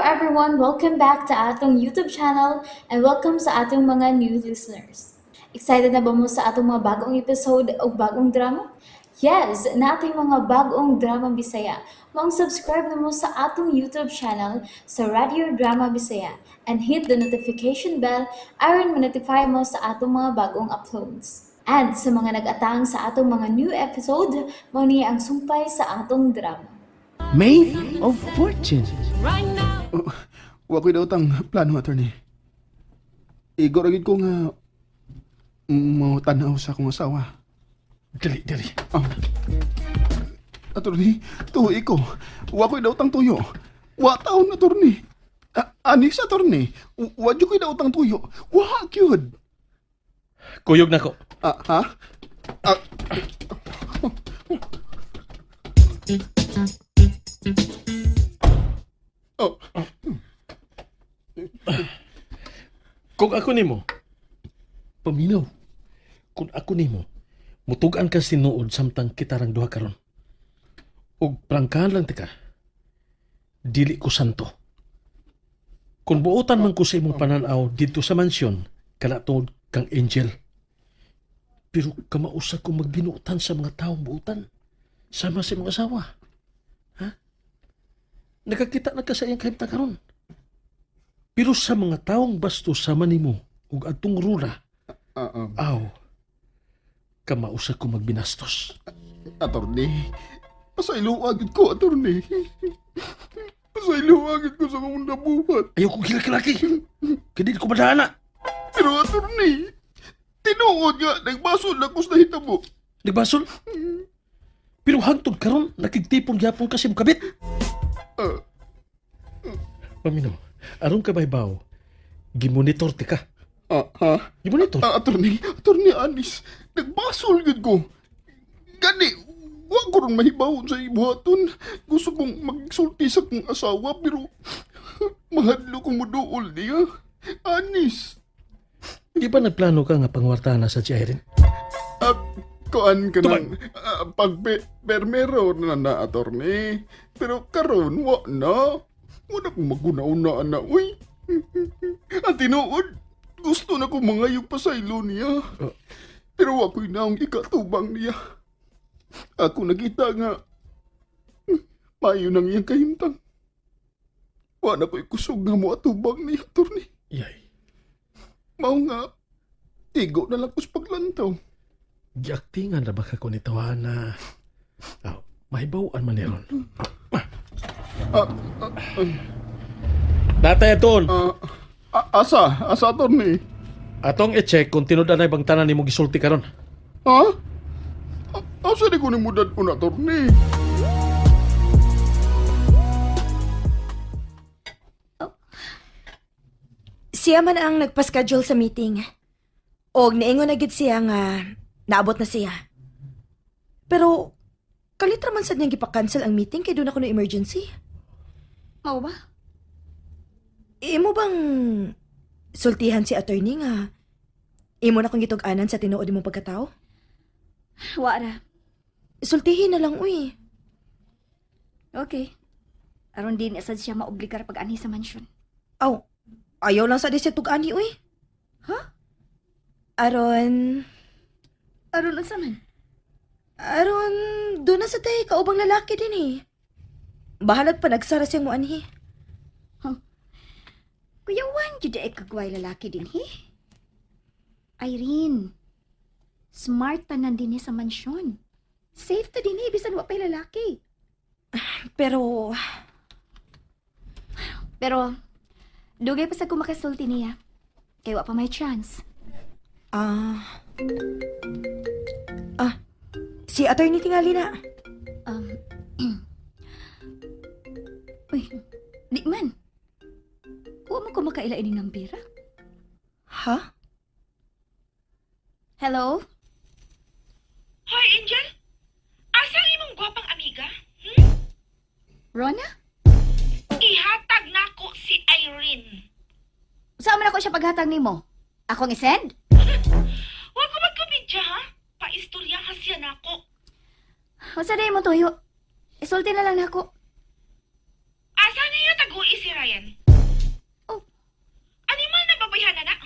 everyone! Welcome back to atong YouTube channel and welcome sa atong mga new listeners. Excited na ba mo sa atong mga bagong episode o bagong drama? Yes, nating mga bagong drama Bisaya. Maong subscribe na mo sa atong YouTube channel sa Radio Drama Bisaya and hit the notification bell aron ma-notify mo sa atong mga bagong uploads. And sa mga nag-atang sa atong mga new episode, mao ni ang sumpay sa atong drama. Maid of Fortune. Wa ko'y daotang plano, attorney. Igo ra gid ko nga mo tanaw sa akong asawa. Dali, dali. Ah. Attorney, tuhi ko. Wa ko'y daotang tuyo. Wa taon, attorney. Ah, anis, attorney. Wa jud ko'y daotang tuyo. Wa gyud. Kuyog na ko. Ah, ha? Ah. Oh, Kung ako nimo, paminaw. Kung ako nimo, mutugan ka sinuod samtang kita rang duha karon. Ug prangkahan lang tika. Dili ko santo. Kung buotan man ko sa imong pananaw didto sa mansyon, kana tungod kang angel. Pero kamausa ko magbinuotan sa mga taong buotan. Sama sa imong asawa. Ha? Nakakita na ka sa iyang kahimtang karon. Pero sa mga taong basto sama nimo ug adtong rura, ah, ah. aw, kamausa ko magbinastos. Attorney, pasayloa gid ko, attorney. Pasayloa gid ko sa akong nabuhat. Ayaw kong kilakilaki. Kaya di ko madana. Pero attorney, tinuod nga, nagbasol na ko sa hitabo. Nagbasol? Pero hangtod karon nakigtipon gyapon kasi mo kabit. Ah, Paminaw, aron ka baybaw, gimonitor ti ka. ah, ha? Gimonitor? Ah, attorney, attorney Anis, nagbasol gid ko. Gani, wa ko ron mahibawon sa ibuhaton. Gusto kong magsulti sa kong asawa, pero mahadlo kong muduol niya. Anis, Di ba nagplano ka nga pangwartahan na sa si Irene? Ah, kuan ka ng pag permero na na, attorney. Pero karon wa na. Wala kong maguna-una na, uy. Ang tinuod, gusto na kong mangayog pa sa ilo niya. Oh. Pero ako'y naong ikatubang niya. Ako nakita nga, mayo nang iyang kahimtang. Wa na ko'y kusog nga mo atubang niya, attorney. Yay, Mao nga, tigo na lang ko sa paglantaw. giaktingan na ba ka ko nito na aw, mahibawan man ni ron. Ah, ah, ay. Natay aton. Ah, ah, asa? Asa, attorney? Atong i-check kung tinud anay bang tanan nimo gisulti karon. Ha? Asa di ko ni mudad ko na, attorney? Siya man ang nagpa-schedule sa meeting. Og niingon na gid siya nga naabot na siya. Pero kalit ra man sad niyang gipa-cancel ang meeting kay doon ako no emergency. Mao ba? Imo bang sultihan si attorney nga imo na kong gitug-anan sa tinuod imong pagkatao? Wa ra. Sultihin na lang uy. Okay. Aron din sad siya maobligar pag anhi sa mansyon. Aw, ayaw lang sa di siya tug-ani uy. Ha? Aron, Aron unsa man? aron doon na sa tay kaubang lalaki din eh. Bahalag pa nagsara siyang muanhi. Kuyawan jud ay kagway lalaki din he. Irene. Smart tanan din sa mansyon. Safe ta din bisan wa pay lalaki. Pero Pero dugay pa sa ko makasulti niya. Kay wa pa may chance. Ah. Ah, si attorney tingali na. Uy, di man. Wa mo ko makaila ining nambira. Ha? Hello? Hoy, Angel! Asa ang imong gwapang amiga? Rona? Ihatag nako si Irene. Saan man ako siya paghatag nimo? Akong isend? Wa ko magkomedya, ha? Paistorya ka siya nako. Unsa day mo tuyo? Isulti na lang nako. Asa niyo tagui si Ryan? Oh. Animal na babayhan na?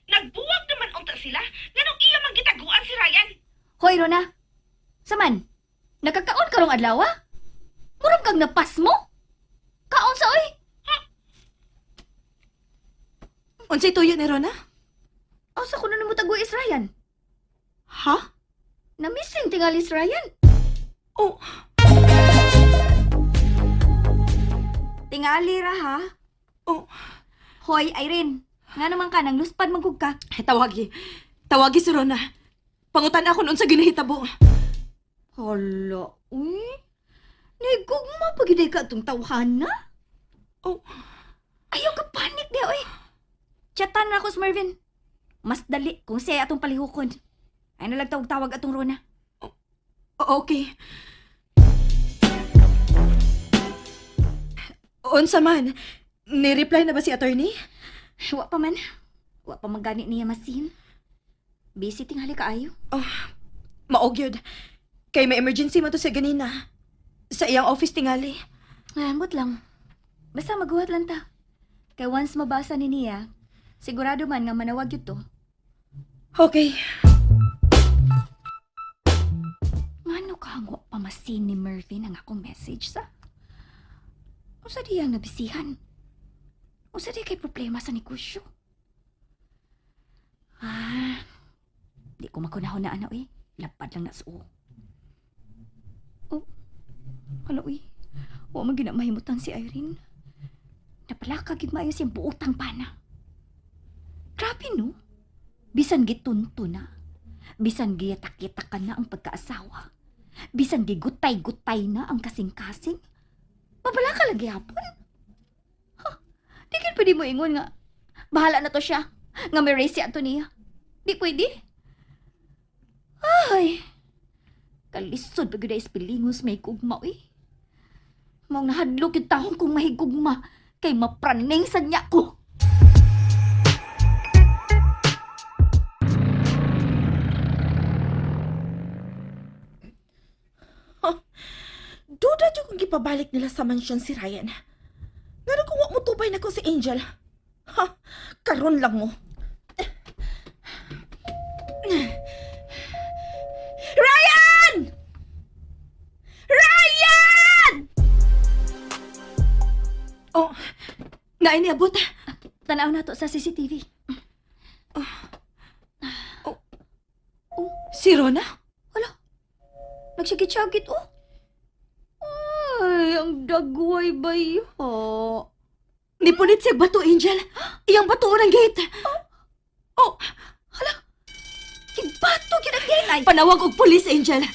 Nagbuwag naman unta sila nganong iya man gitaguan si Ryan. Hoy, Rona. Saman, nakakaon karong adlaw, ah? Murag kang napas mo? Kaon sa oy? Unsay tuyo ni Rona? Asa ko na namutagoy is Ryan? Ha? Na-missing tingali si Ryan. Oh, Tingali ra ha? oh. Hoy, Irene. Nga naman ka, nang luspad mangkug ka. Ay, tawagi. Tawagi si Rona. Pangutan ako noon sa ginahitabo. Hala, uy. Nigugma pagiday ka itong tawhana. Oh. Ayaw ka panik niya, uy. Chatan na ako si Marvin. Mas dali kung siya atong palihukon. Ay nalagtawag-tawag atong Rona. Oh, okay. Unsa man? Ni-reply na ba si attorney? Wa pa man. Wa pa man gani niya masin. Busy tingali kaayo. Maog yun. Kay may emergency man to siya ganina. Sa iyang office tingali. Ay, ambot lang. Basta maguhat lang ta. Kay once mabasa ni niya, sigurado man nga manawag yun to. Okay. Ngano ka ang wa pa masin ni Mervin ang akong message sa? Usa di ang nabisihan? Usa di kay problema sa negosyo? Ah, di ko makunahon na ana uy. Lapad lang na suo. Oh, hala uy. Wa man gina mahimutan si Irene. Napalaka gid maayo siyang buotang pana. Grabe no. Bisan gitunto na. Bisan giyatak-yatakan na ang pagkaasawa. Bisan gigutay-gutay na ang kasing-kasing. Babala ka lagi hapon. Ha, di kin pwede mo ingon nga. Bahala na to siya. Nga may race si Antonia. Di pwede. Ay, kalisod pa gyud ay pilingos may gugma uy. Maong nahadlok yung taong kong mahigugma kay mapraning sa niya ko. Duda jud kung gipabalik nila sa mansyon si Ryan. Ngano kung wa mo tubay nako si Angel? Ha, karon lang mo. Ryan! Ryan! Oh, naay niabot. Tanaw na to sa CCTV. Si Rona? Hala, nagsyagit-syagit oh. Ay, ang dagway ba Nipunit siya bato, Angel. Iyang bato ng gate. Oh, Kibato gyud ang gate ay. panawag og pulis, Angel.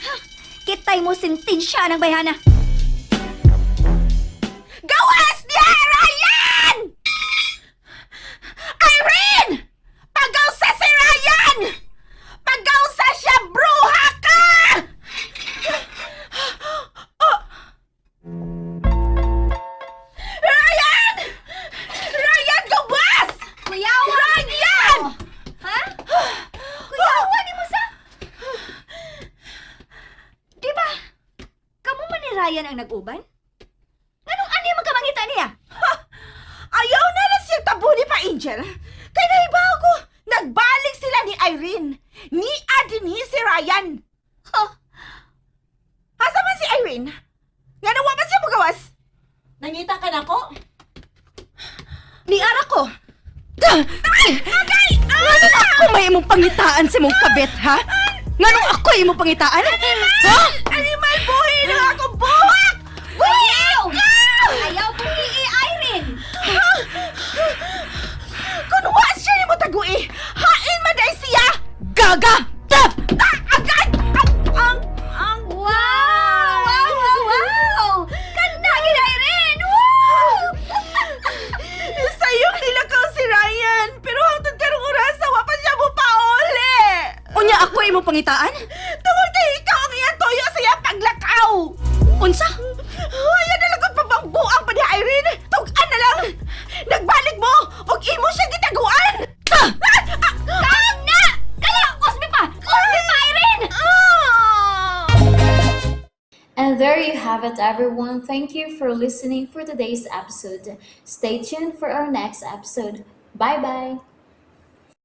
Kitay mo sentensya ng bayhana. Gawas niya, Ryan! Irene! Pagawsa si Ryan! Pagawsa siya, bruha ka! Oh! Ryan! Ryan, gawas! Kuyawa! Ryan! Ha? Kuyawa ni mo sa? Di ba? Kamu man ni Ryan ang nag-uban? Nganong ani man ka mangita niya? Ayaw na lang siyang tabuni pa, Angel. Kaya naiba ako. Nagbalik sila ni Irene. Ni Adini si Ryan. Huh? Asa man si Irene? Nga nawa man siya magawas? Nangita ka na ko? Niara ko. Agay! Nganong ako may imong pangitaan sa imong kabit, ha? Nganong ako imong pangitaan? Ha? Animal, buhi na ako! Buhak! Buhi ka! Ayaw buhi Irene! Kung wa siya ni mo tagui, hain man dahil siya! Gaga! Ta! Ah, agad! Ang, ang, ang, Wow! Wow! Wow! Wow! Kana gid Irene! Wow! Sa'yo nilakaw si Ryan, pero hangtod karong orasa, wa pa siya mo pauli! Unya ako imong pangitaan? Tungod kay ikaw ang iyang toyo sa iyang paglakaw! Unsa? Ayan na lang kung pabangbuang pa ni Irene! Tugan na lang! Nagbalik mo! Og imo siya gitaguan! Ta! Kana! Kaya usbi pa! Usbi pa Irene! Ah! And there you have have it, everyone. Thank you for listening for today's episode. Stay tuned for our next episode. Bye bye.